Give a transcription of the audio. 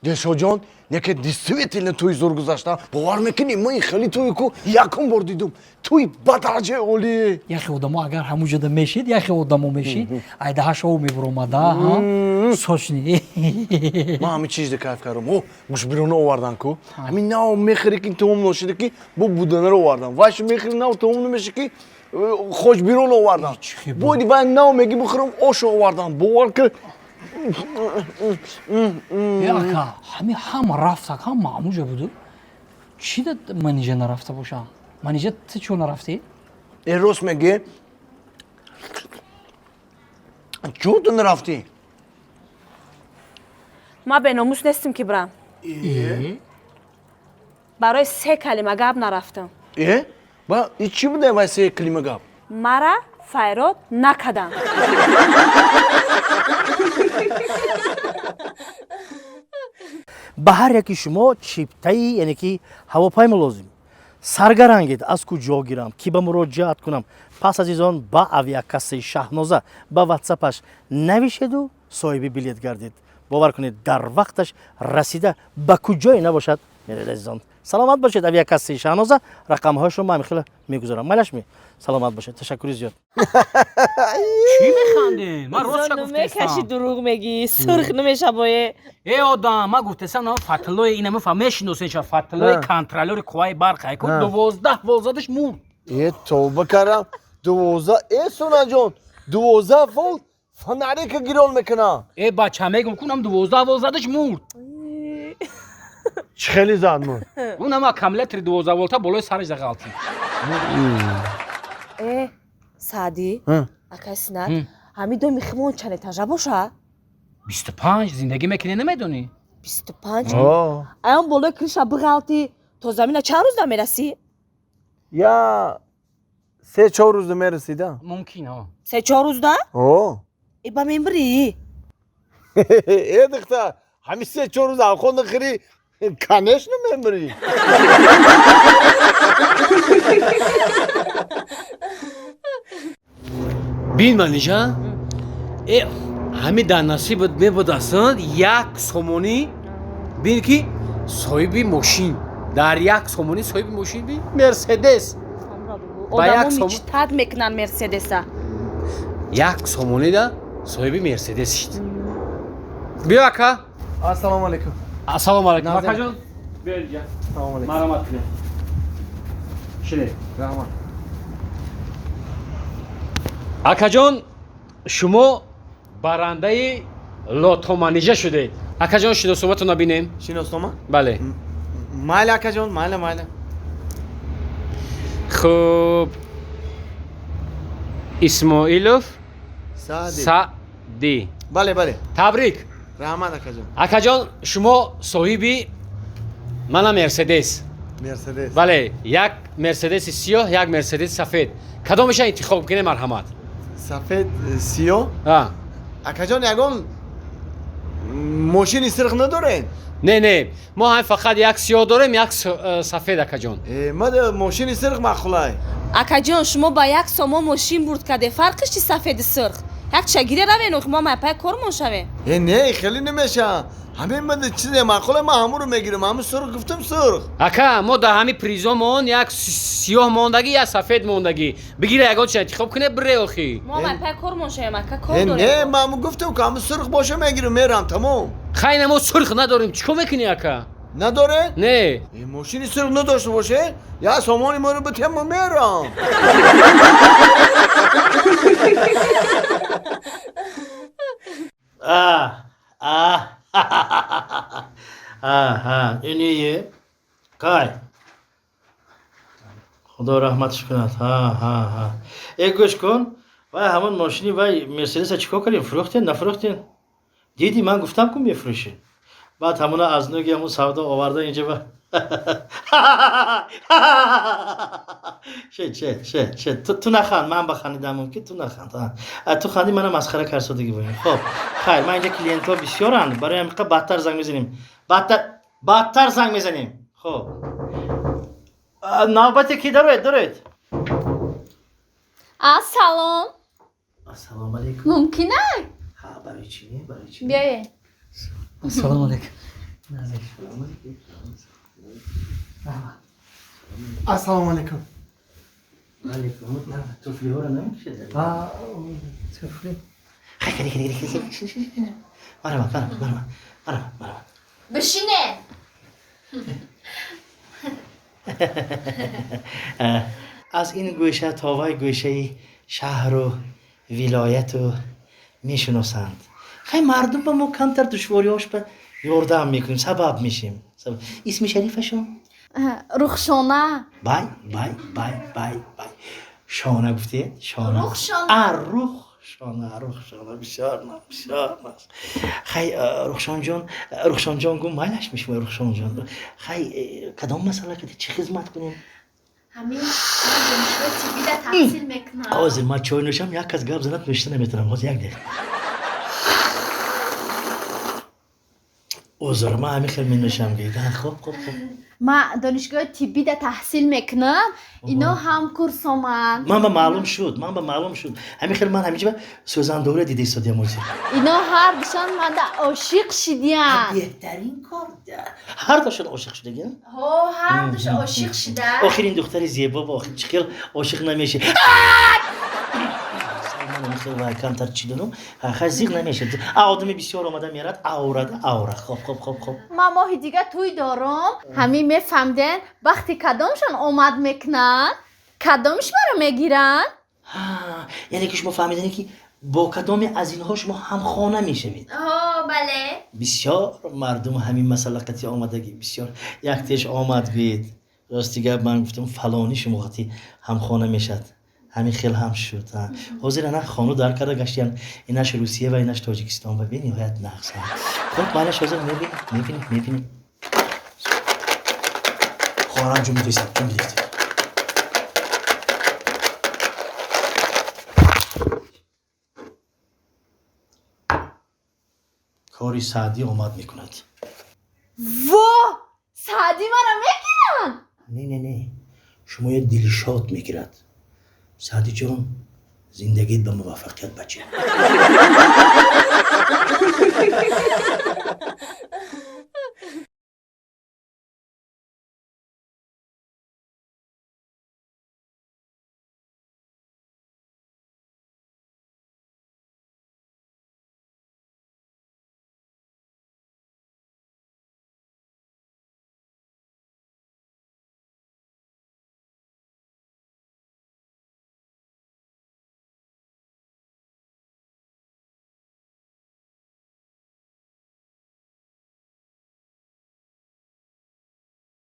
Дилшодҷон, неке действительно тӯи зур гузашта. Бовар мекунӣ, ман хеле тӯи ку якум бор дидум. Тӯи ба дараҷаи олӣ. Яхе одамо агар ҳамун ҷода мешид, яхе одамо мешид, айдаҳаш ов мебуромада, сочни. Ман ҳамин чиз кайф кардам. О, гӯшбироно овардан ку. Ҳамин нав мехӯре ки туҳум ношида ки бо буданаро овардан. Вайшу мехӯри нав туҳум намеша ки хоҷбирон овардан. Боди вай нав меги бихӯрам ошо овардан. Бовар ки Ака, ҳами ҳама рафтак, ҳама ҳамуҷа буду. Чӣ да манижа нарафта бошам? Манижа, ту чо нарафтӣ? Э, рост мегӣ, чо ту нарафтӣ? Ман беномус нестим ки бирам. Барои се калима гап нарафтам. Э, ба и чӣ буда вай се калима гап? Мара файрод накардам. Ба ҳар яки шумо чиптаи, яъне ки ҳавопаймо лозим. Саргарангед, аз куҷо гирам, ки ба муроҷиат кунам? Пас, азизон, ба авиакассаи Шаҳноза ба ватсапаш навишеду соҳиби билет гардед. Бовар кунед, дар вақташ расида, ба куҷое набошад, меред. Азизон, саломат бошед. Авиакассаи Шаҳноза, рақамҳояшро ман хеле мегузорам. Майлашми, саломат бошед, ташаккури зиёд. Чӣ механдед? Ман ростша Мекаши. гуфтестам. Дурӯғ мегӣ, сурх намешабое. Э, одам, ман гуфтестам, на Фатлои инама фа мешиносен ша Фатлои, контролёри қувваи барқ айку 12 вол задаш, мурд. Э, тавба кардам, 12! Э, Сонаҷон, 12 вол фонарика гирон мекунам. Э, бача, мегум кунам, 12 вол задаш, мурд. Чӣ хеле зад мурд? Унам аккумулятори 12 волта болои сараш зағалтид. Э, Саъдӣ, акай Синат, ҳамин доми химон чанд этажа боша? 25. Зиндагӣ мекунӣ, намедонӣ? 25. Аён болои крыша биғалтӣ, то замина чанд рӯз намерасӣ? Я 3-4 рӯзда мерасида. Мумкин, о. 3-4 рӯзда? О. Э, ба мембирӣ. Э, духтар, ҳамин 3-4 рӯз авход нахӯрӣ, конечно мемирӣ. Бин, Манижа, э, ҳами дар насибат мебудастанд як сомонӣ. Бин ки соҳиби мошин дар як сомонӣ, соҳиби мошин, бин, Мерседес. Ба як Одамо мечтать мекунанд Мерседеса. Як сомонида соҳиби Мерседес шид. Биё, ака. Ассалому алайкум. Ассалому алайкум. Назим. Акаҷон, биё инҷа. Ассалому алайкум. Марҳамат кунед, шинед. Раҳмат. Акаҷон, шумо барандаи лотоманижа шудед. Акаҷон, шиносоматонро бинем. Шиноснома? Бале. Майли, акаҷон, майли, майли. Хуб, Исмоилов. Саади. Саъдӣ. Бале, бале. Табрик. Раҳмат, акаҷон. Акаҷон, шумо соҳиби мана Мерседес. Мерседес. Бале, як Мерседеси сиёҳ, як Мерседеси сафед. Кадомеша интихоб кунем, марҳамат. Сафед, сиёҳ. Акаҷон, ягон мошини сирх надоред? Не, не, мо ҳам фақат як сиёҳ дорем, як сафед, акаҷон. Э, мада мошини сирх маъқулай. Акаҷон, шумо ба як сомон мошин бурд карде, фарқиш чи сафеди сурх? Як чагире равен, мо майпай кормон шавем. Э, не, хеле намеша. Ҳамин мада чизе маъқулай, ман ҳамуро мегирам. Ҳамин сурх гуфтам, сурх. Ака, мо дар ҳамин призомон як сиёҳ мондагӣ, як сафед мондагӣ. Бигира, ягон чиз интихоб куне, бире охи. Мо майпай кормон шавем, ака, кор Э, не, дорем. ман ҳаму гуфтам ки ҳамин сурх боша, мегирам, мерам, тамом. Хайна, мо сурх надорем, чӣ кор мекунӣ, ака? Надоред? Не. Э, мошини сурх надошта боше, я сомони моро битему, мерам. А, а, а, иние кай, худо раҳматш кунад. Ҳа, ҳа, ҳа. Э, гӯш кун, вай ҳамон мошини, вай Мерседеса чӣ кор кардем? Фурӯхтен, нафурӯхтен? Диди, ман гуфтам ку, мефурӯшем. Баъд ҳамона аз нуги ҳамун савдо оварда инҷа ба шед, шед, шед, шед. Ту наханд, ман ба хандидам мумкин, ту наханд. А, ту ханди, мана масхара карсодагӣ боем. Хоб, хайр, ман инҷа клиентҳо бисёранд, барои ҳамиқа бадтар занг мезанем, бадтар, бадтар занг мезанем. Хоб, навбате ки дароед, дароед. Ассалом. Ассалому алайкум. Мумкин ай? Ҳа, барои чӣ не, барои чӣ? Биёед. Ассалому алайкум. Ассалому алайкум. Алейкум. Туфлиҳоро намекушед? Туфли. Марҳамат, марҳамат, марҳамат, марҳамат, марҳамат. Бишине. Аз ин гӯша то вай гӯшаи шаҳру вилояту мешиносанд. Хай, мардум ба мо камтар душвориҳош ба ёрдам мекунем, сабаб мешем. Исми шарифашон? Рухшона. Бай, бай, бай, бай, бай. Шона гуфтед? Шона. Рухшона. А, Рухшона, Рухшона, бисёр наз, бисёр наз. Хай, Рухшонҷон, Рухшонҷон гум, майлаш мешумои Рухшонҷон. Хай, кадом масъала кади чӣ хизмат кунем? Ҳамин ман донишгоҳи тиббида таҳсил мекунам. Ҳозир ман чой нӯшам, як кас гап занад, нӯшида наметавонам. Ҳозир як дақиқа. Узр, ман ҳамин хел менӯшам гӯед. Хуб, хуб, хуб. Ман донишгоҳи тиббида таҳсил мекунам. Ино ҳамкурсоманд. Ман ба маълум шуд, ман ба маълум шуд. Ҳамин хел ман ҳаминҷа сӯзандора дида истодиям ҳозир. Ино ҳардушон манда ошиқ шидиянд. Беҳтарин кор. Ҳардушон ошиқ шудагиан? Ҳо, ҳардуш ошиқ шида. Охир ин духтари зебо ба охир чӣ хел ошиқ намешавад? Ман ҳамин хел вай камтар чӣ донам, хай, зиқ намешавад. А одами бисёр омада мерад, аурада аура. Хоб, хоб, хоб, хоб. Ман моҳи дига тӯй дорам. Ҳамин мефаҳмден, вақти кадомшон омад мекунанд, кадомш маро мегиранд? Яъне ки шумо фаҳмидане ки бо кадоме аз инҳо шумо ҳамхона мешавед? Ҳо, бале. Бисёр мардум ҳамин масъала қатъи омадагӣ, бисёр. Яктеш омад, гӯед, рости гап, ман гуфтам, фалонӣ шумо қатъи ҳамхона мешавад. Ҳамин хел ҳам шуд. Ҳозир ана хону дар карда гаштиян, инаш Русия ва инаш Тоҷикистон ва бениҳоят нағз. Хуб, майнаш, ҳозир мебинем, мебинем, мебинем. Хоҳарам, ҷун бидиҳед, ҷун бидиҳед. Кори Саъдӣ омад мекунад. Во, Саъдӣ маро мегиранд? Не, не, не, шумоя Дилшод мегирад. Саъдиҷон, зиндагит ба муваффақият, бача.